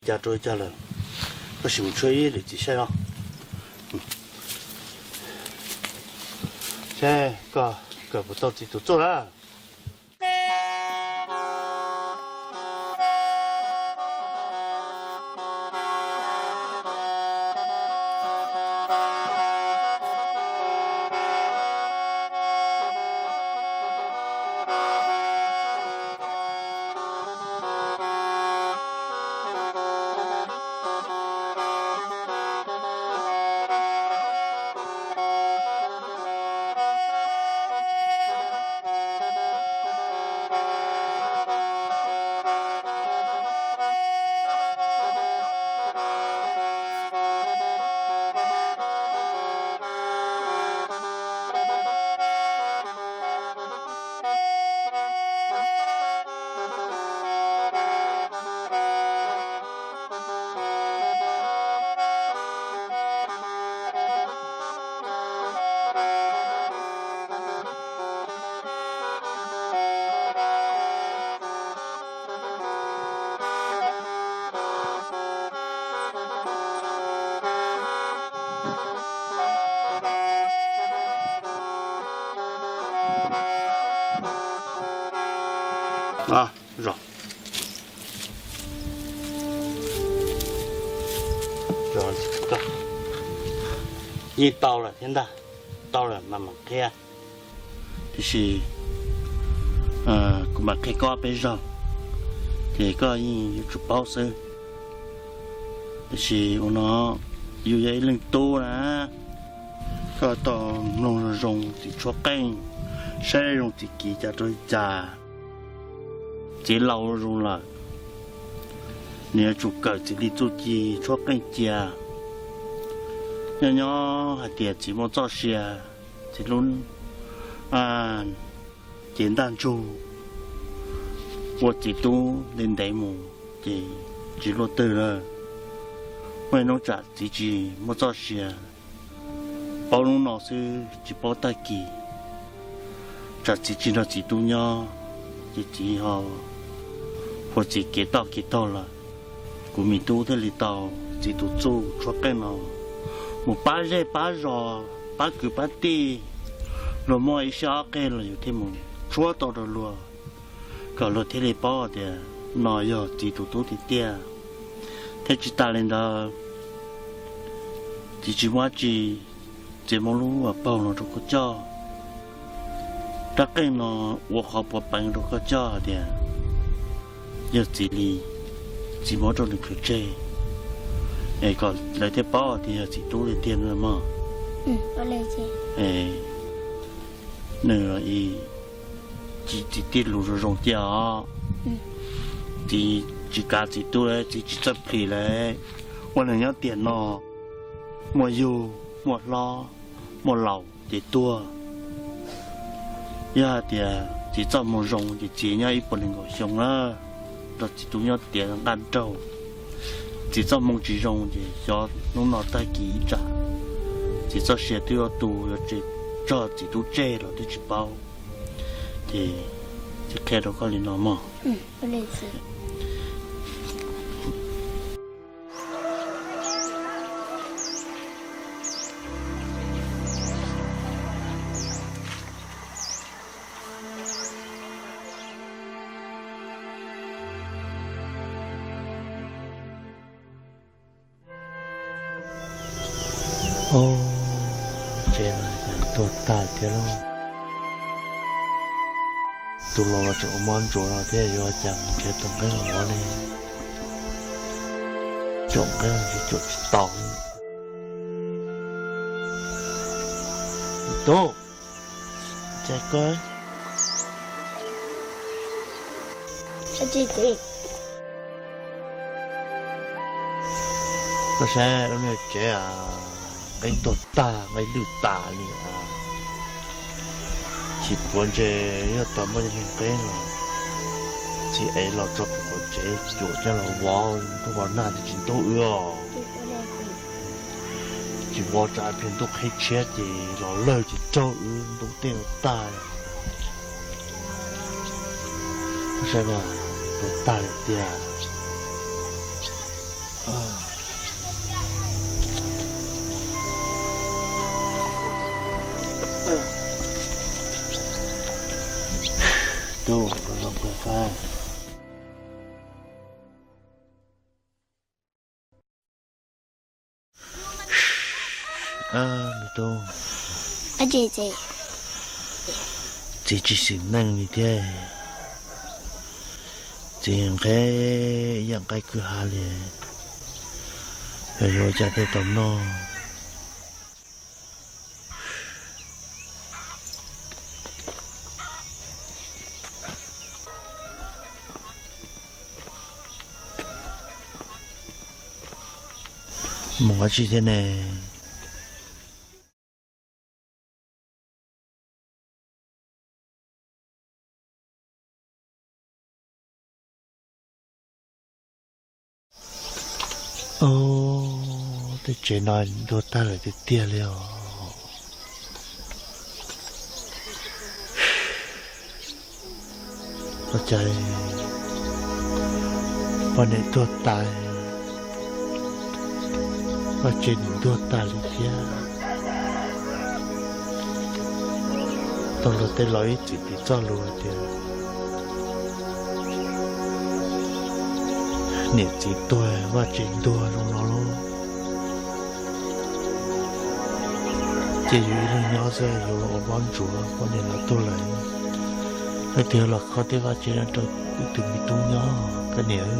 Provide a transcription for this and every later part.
cas rau cas lawm. Koj sim mus tshuab ib lwm txiv saib os. Saib koj kawm puas tau txiv tus txuj lawm. Yeej tau lawm thiab ntag, tau lawm mas mam qhia. Tiam sis kuv mam qhia koj peb zaug, ces koj yeej yuav tsum paub xwb. Tiam sis ua no, yus yog ib leej tub na, koj tau mloog zoo zoo txiv tshuab qeej, saib zoo txiv kiv cas rau cas. Txiv laus zoo lawm, nws yuav tsum kawm txiv li txuj ci tshuab qeej cia. Nyob nyob hais tias txiv muaj txoj sia, txiv lub cev ntaj ntsug ua txiv tub ntev ntev mus ces tsis luaj twg lawm. Muaj ib hnub tsam txiv tsis muaj txoj sia, paub hnub no xwb tsis paub tag kis. Tsam txiv tsis nrog txiv tub nyob, ces txiv ho ua txiv kev toj kev taug lawm. Kuv me tub thiaj li tau txiv tus txuj tshuab qeej no mus pab zej pab zos, pab kwv pab tij, luag muaj ib siab ob qeg los yus thiaj mus tshuab tau rau luag, kom luag thiaj li paub tias no yog txiv tus tub tiag tiag. Thiab tsis tas li ntawd, txiv tsis muaj dab tsi, txiv muab lub paug no rau koj coj. Rab qeej no ua qhov puav peev rau koj coj hais tias yog txiv li, txiv muab rau nws khwv tseg, es kom lawv thiaj paub tias yog txiv tub tiag tiag no mog. Nws txiv tij lus zoo zoo tiag os. Txiv tsis kav txiv tub lawm, txiv tsis txawj plhis lawm. Ua neeg nyob tiam no, muaj yug, muaj hlob, muaj laus ces tuag. Yog hais tias txiv txoj moo zoo ces txiv nyob ib puas nees nkaum xyoo lawm, nrog txiv tub nyob tiav nqaj nraug. Txiv txoj moo tsis zoo ces xyov hnub no tag kis ib tsam txiv txoj sia twb yuav tu yuav tseg, tso txiv tub tseg los twb tsis paub. Ces txiv qhia rau koj li no mog. Tsev no cas tuag tag thiab lauj. Tus laus los tseem ua mob ntsuav no thiab yuav cas mus nrhiav tus nqeeb los ua li. Caum nqeeb los tsis caum tsis tau. Tub, cas koj koj saib lub niag tsev nqeeb tuag tag, nqeeb lwj tas li. Tsis puav ntshe yog tau muaj niag nqeeb los txiv ev los tso pem qhov tsev cuam coj los vov, ntuj vov nag ces tsis ntub wb os. Tsis vov tsam pliag ntuj qhib tshiab ces los lawg ces raug wb ntub tej no tag. Saib mas, tuag tag lawm tiag. Tub, los npawg Fab. Me tub, txiv tsis xis neej li thiab, txiv nqhis ib yam nqaij kwj ha li, yog yuav ua cas thiaj tau noj. Mus dab tsi thiab ne? Ub, tej tsev no ntuag tag lawm tiag tiag li os. Ua cas poj niam tuag tas, vaj tsev nws ntuag tag li thiab. Tau luag tej laus ib txwm piv txoj lus hais tias niam txiv tuag vaj tsev ntuag zoo no lauj. Ces yus ib leeg nyob xwb yuav los ua mob ntsuav poj niam lawv tuag lawm, leej twg los kho tej vaj tsev no rau wb tus me tub nyob koj niam.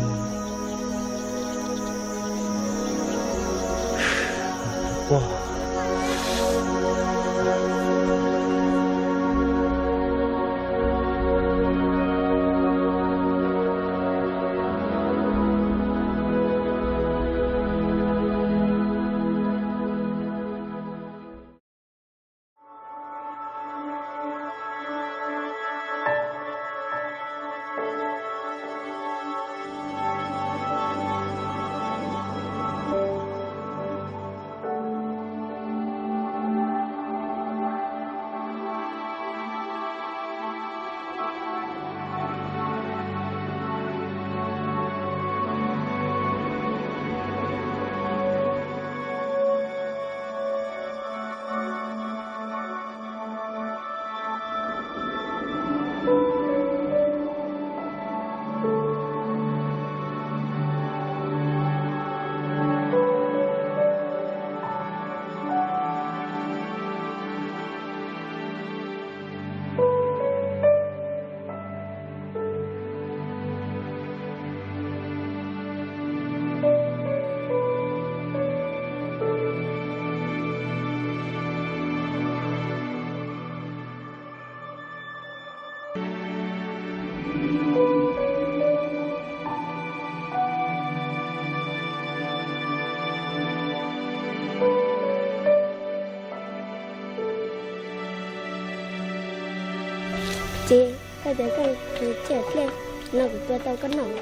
Txiv, koj tias koj tus tsiaj dlej no kuv tua tau koj noj.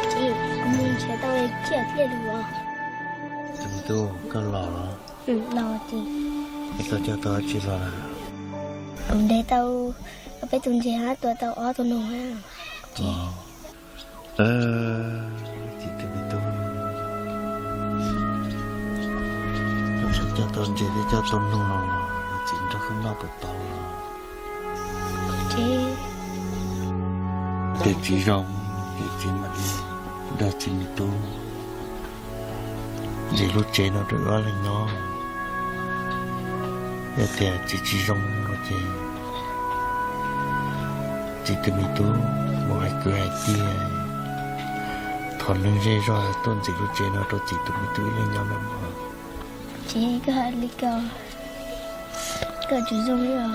Txiv, kuv mus nrhiav tau tsiaj dlej lug os. Tus me tub, koj los los? Los txiv. Es koj coj tau dab tsi los lawm? Kuv ntes tau peb tus ntses hab tua tau ob tug noog hab. Txiv tus me tub, koj coj tau ntses thiab coj tau noog los txiv nrog koj noj puas tau los? Ces txiv zoo, ces txiv mam li nrog txiv me tub ntxiv lub tsev no rau wb ob leeg nyob. Yog tias txiv tsis zoo no ces txiv tus me tub mus hais kwv hais tij, thov neeg zej zog tuaj ntxiv lub tsev no rau txiv tus me tub ib leeg nyob nawb mog. Txiv, koj hais li ko, koj tsis zoo li os.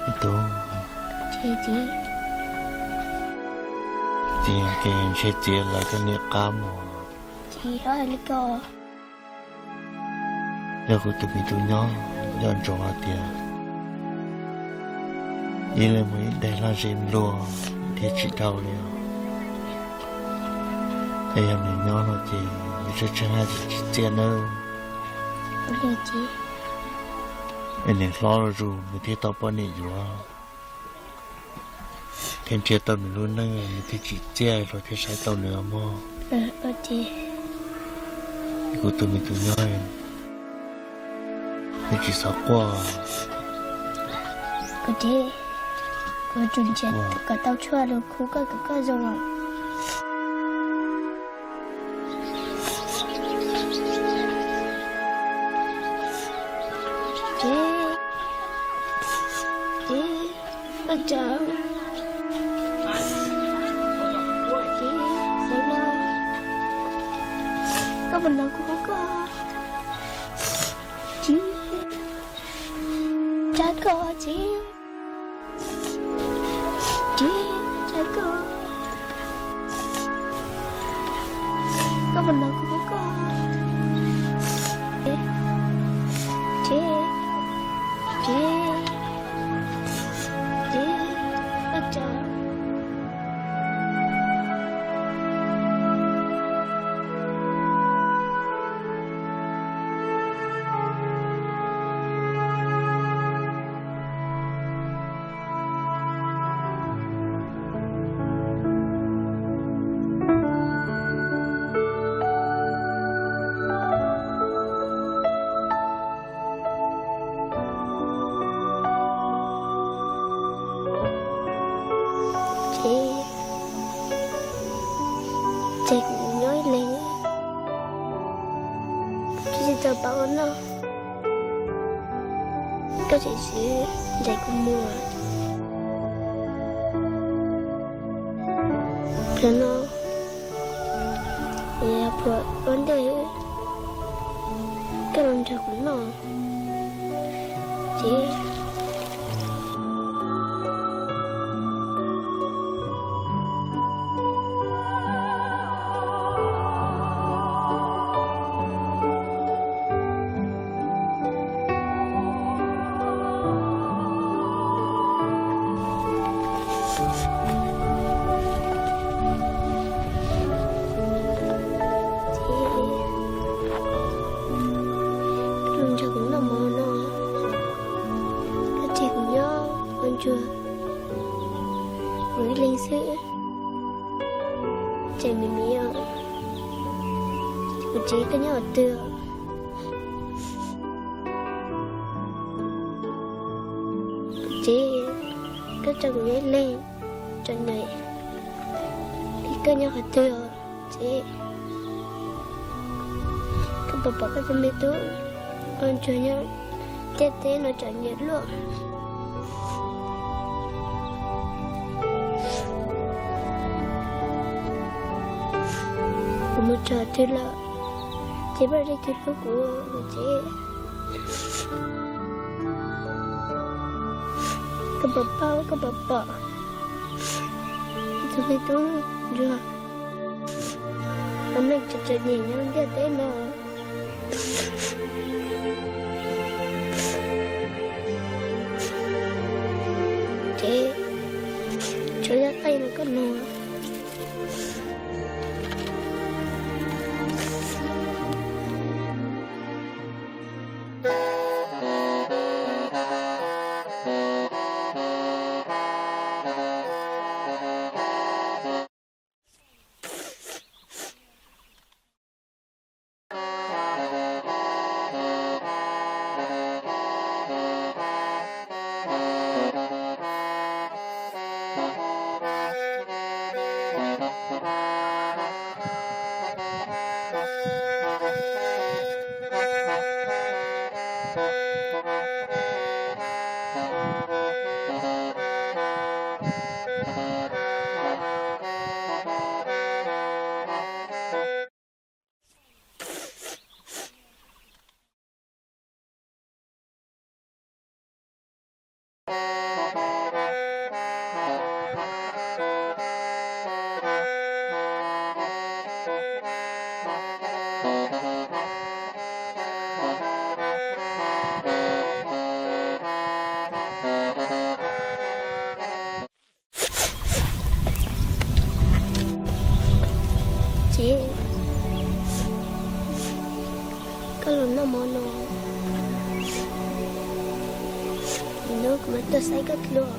Me tub, txiv, txiv, ces ntshe txiv lawv koj niam qab mog. Txiv, koj hais li ko. Yog kuv tus me tub nyob, nco ntsoov hais tias ib leeg mus ib daig laj ze nplua thiab tsis dhau li os. Es yog nws nyob no ces nws tsheej tsheej haj tsis txiaj nawb. Es nws hlob los zus nws thiaj tau poj niam yuav, thiaj nrhiav tau nws lub neej, nws thiaj tsim txiaj luag thiaj saib tau nws os mog. Kuv tus me tub nyob, nws tsis txhob quaj. Kuv tsev, kuv tsum nrhiav kom tau tshuaj rau khub koj kom koj zoo os. Tsev, tsev, koj tsev, tsev, xav los, koj puas hnov kuv hu koj? Tsev, tsev, koj tsev. Tsev, tsev, koj, koj puas hnov kuv hu koj? Tsev, tsev, tsev, koj tsev. Ces, ces kuv nyob ib leeg, tsis tau pab ua noj, koj tseem siv ncaim kuv mus. Pliag no yog puas ua ntej koj los nrog kuv noj. Ces Nrog kuv noj mov no, koj tseg kuv nyob ua ntsuag, kuv ib leeg xwb. Tseem me me os, kuv tsev koj nyob qhov twg? Kuv tsev, koj tso kuv nyob ib leeg, tso nws, koj nyob qhov twg os tsev? Koj puas pom koj tus me tub ua ntsuag nyob ntiaj teb no tseem nyiam luaj? Kuv mus txog twg lawm, ces poj leej twg hlub kuv tsev? Koj puas paub, koj puas pom tus me tub ntsuag ua neej tseem tseem nyiam nyob ntiaj teb no? Tsev, tshuav yog qaij no koj nug. no, hnub kuv mam tuaj saib koj dlua.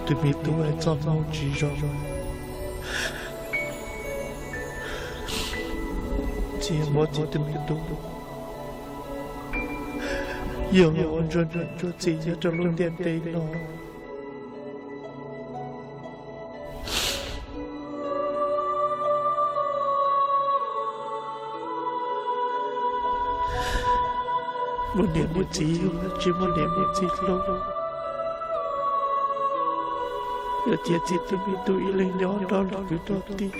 Kuv tus me tub txoj hmoo tsis zoo, txiv muab txiv tus me tub yog los ua ntsuag ntsuag txiv nyob rau lub ntiaj teb no. Muaj niam muaj txiv, tsis muaj niam muaj txiv hlub, yog tias txiv tus me tub ib leeg nyob nrog kwv nrog tij,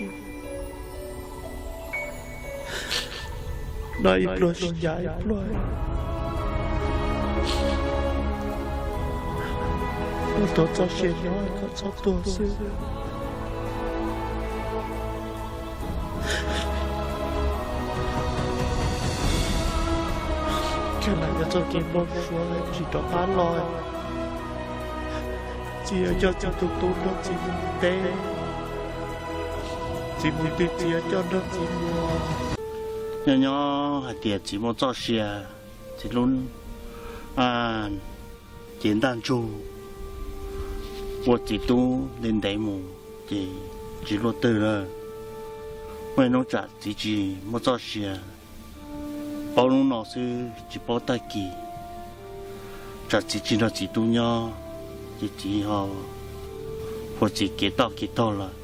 noj ib pluag tsis ncav ib pluag, ua tau txoj sia nyob kom txhob tuag xwb. Kheev lam yog txoj kev npau suav tsis rov qab los. Txiv yuav coj txiv tus tub nrog txiv mus teb, txiv mus twg txiv yuav coj nrog txiv mus. Nyob nyob hais tias txiv muaj txoj sia, txiv lub cev ntaj ntsug ua txiv tub ntev ntev mus ces tsis luaj twg lawm. Muaj ib hnub tsam txiv tsis muaj txoj sia, paub hnub no xwb tsis paub tag kis, tsam txiv tsis nrog txiv tub nyob ces txiv ho ua txiv kev toj kev taug lawm.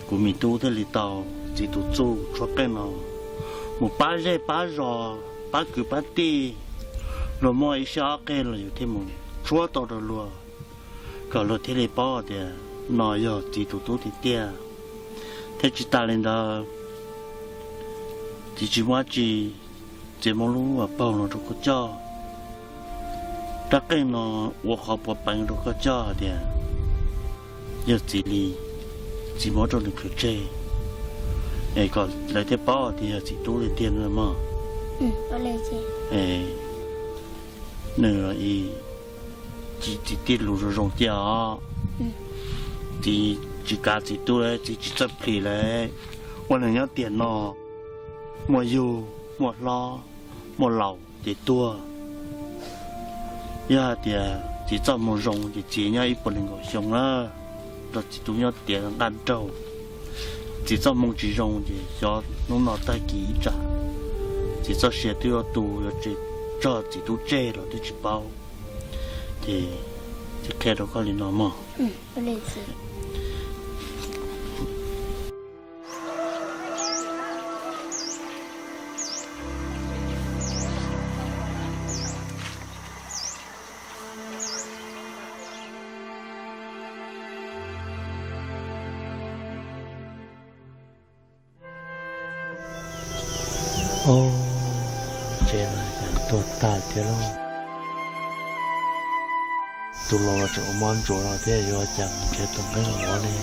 Kuv me tub thiaj li tau txiv tus txuj tshuab qeej no mus pab zej pab zos, pab kwv pab tij, luag muaj ib sab ob qeeg los yus thiaj mus tshuab tau rau luag, kom luag thiaj li paub tias no yog txiv tus tub tiag tiag. Thiab tsis tas li ntawd, txiv tsis muaj dab tsi, txiv muab lub paug no rau koj coj. Rab qeej no ua qhov puav peev rau koj coj hais tias yog txiv li, txiv muab rau nws khwv tseg, es kom lawv thiaj paub tias yog txiv tub tiag tiag no mog. Nws txiv tij lus zoo zoo tiag os. Txiv tsis kav txiv tub, txiv tsis txawj plhis lawm. Ua neeg nyob tiam no muaj yug, muaj hlob, muaj laus ces tuag. Yog hais tias txiv txoj hmoo zoo ces txiv nyob ib puas nees nkaum xyoo lawm, rau txiv tub nyob tiav nqaj nraug. Txiv txoj hmoo tsis zoo ces xyov hnub no tag kis ib tsam txiv txoj sia twb yuav tu, yuav tsis txog txiv tub tseg los twb tsis paub. Ces txiv qhia rau koj li no mog. Ub, tsev no cas tuag tag thiab lauj. Tus laus los tseem ua mob ntsuav no thiab yuav cas mus nrhiav tus nqeeb los ua li.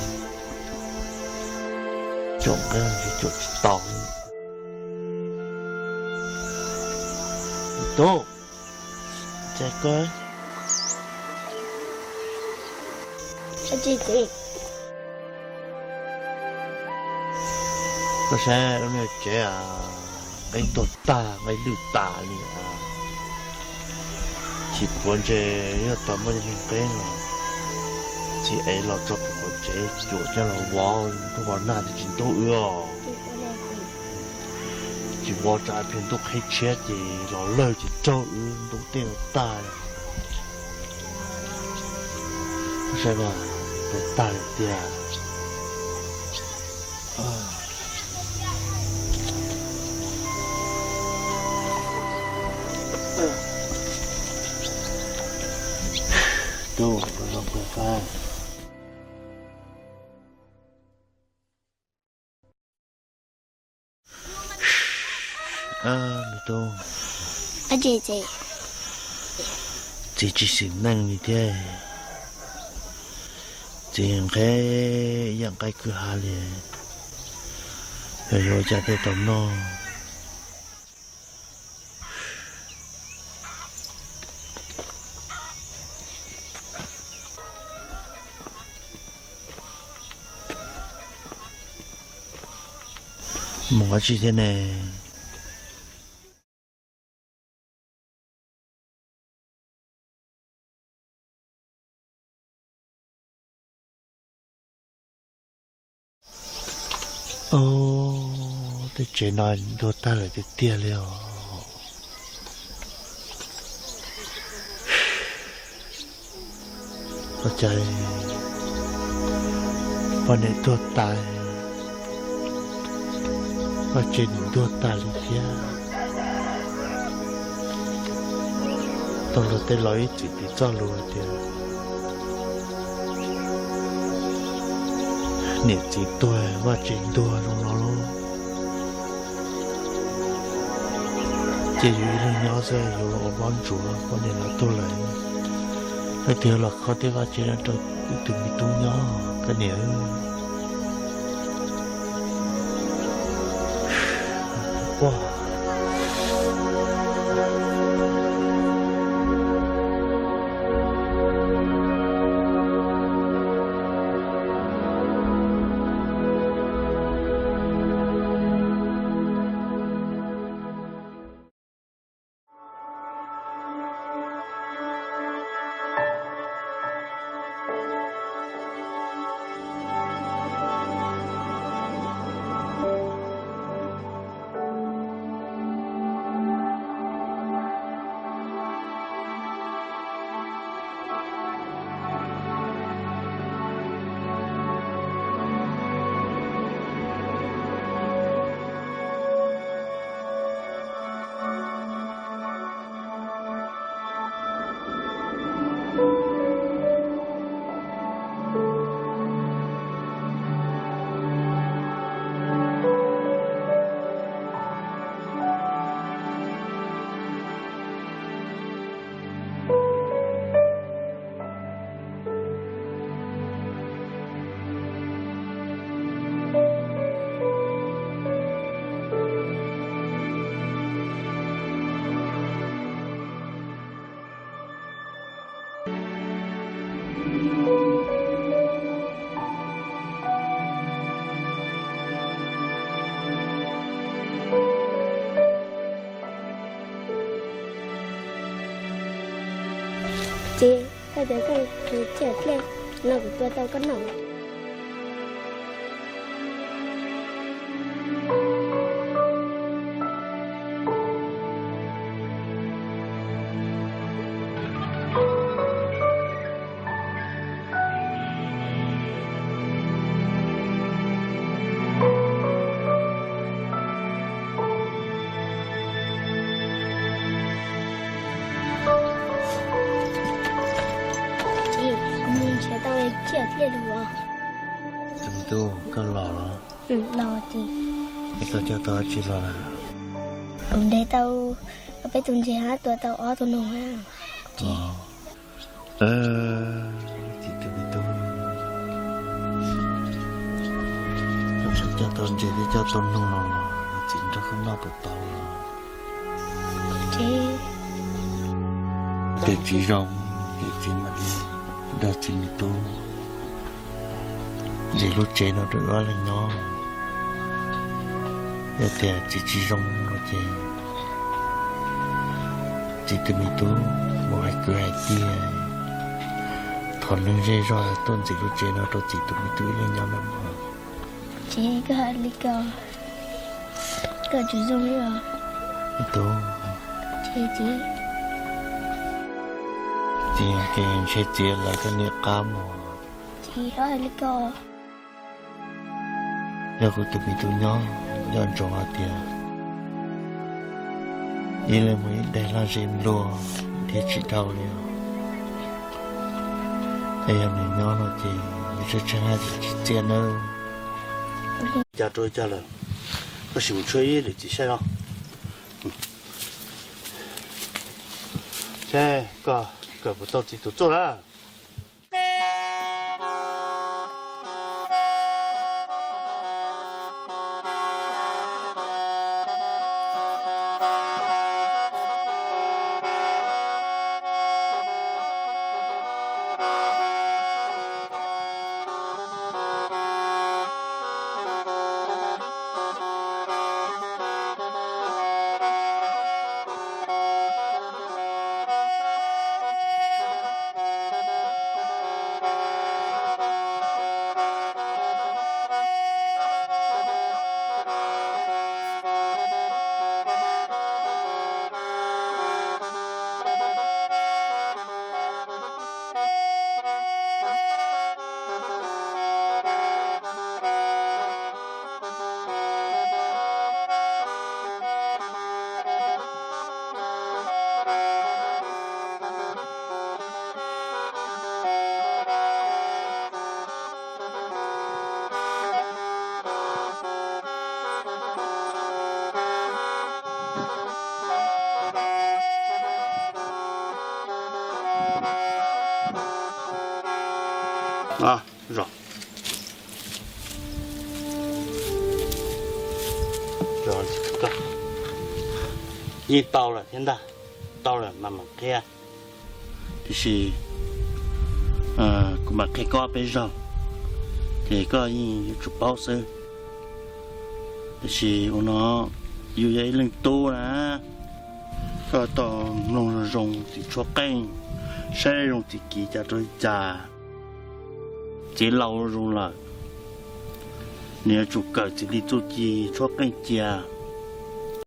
Caum nqeeb los tsis caum tsis tau li. Tub, cas koj Koj saib lub niag tsev, nqeeb tuag tag, nqeeb lwj tas li. Tsis puav ntshe yog tau muaj ib niag nqeeb los txiv ev los tso pem qaum tsev cuam coj los vov, tuaj vov nag twb tsis ntub wb os. Tsis vov tsam pliag ntuj qhib tshiab ces los lawg ces raug wb ntub tej no tag. Saib mas, tuag tag tiag. Tub, zoo kawg. Me tub, txiv tsis xis neej li thiab. Txiv nqhis ib yam nqaij kwj ha li, yog yuav ua cas thiaj tau noj. Mus dab tsi thiab ne? Os, tej tsev no ntuag tag lawm tiag tiag li os. Ua cas poj niam tuag tas, vaj tse nws ntuag tas li thiab. Tau luag tej laus ib txwm piv txoj lus hais tias niam txiv tuag vaj tse ntuag zoo no lauj. Ces yus ib leeg nyob xwb yuav los ua mob ntsuav, poj niam los tuag lawm, leej twg los kho tej vaj tse no rau ib tug me tub nyob koj niam. Txiv, koj tias koj tus tsiaj dlej no kuv tua tau koj noj. Txiv, kuv mus nrhiav tau tsiaj dlej lug os. Tus me tub, koj los los? Los txiv. Es koj coj tau dab tsi los lawm? Kuv nrhiav tau peb tus ntses hab tua tau ob tug noog hab. Txiv tus me tub, koj tseem coj tau ntses thiab coj tau noog los los, txiv nrog koj noj puas tau los? Ces txiv zoo, ces txiv mam li nrog txiv me tub ntxiv lub tsev no rau wb ob leeg nyob. Yog tias txiv tsis zoo no ces txiv tus me tub mus hais kwv hais tij, thov neeg zej zog tuaj ntxiv lub tsev no rau txiv tus me tub ib leeg nyob nawb mog. Txiv, koj hais li ko, koj tsis zoo li os. Me tub, txiv, txiv, ces ntshe txiv lawv koj niam qab mus. Txiv, koj hais li ko. Yog kuv tus me tub nyob, nco ntsoov hais tias ib leeg mus ib daig laj zem nplua thiaj tsis dhau li os. Es yog nws nyob no ces nws tshaib tshaib haj tsis txiaj nawb. Cas rau cas lawm, koj sim mus tshuab ib lwm txiv saib no. Seb koj kawm puas tau txiv tus txuj na. Zos, yeej tau lawm thiab ntag, tau lawm mas mam qhia. Tiam sis kuv mam qhia koj peb zaug, ces koj yeej yuav tsum paub xwb. Tiam sis ua no, yus yog ib leej tub na, koj tau mloog zoo zoo txiv tshuab qeej, saib zoo txiv kiv cas rau li cas, txiv laus zoo lawm, nws yuav tsum kawm txiv li txuj ci tshuab qeej cia.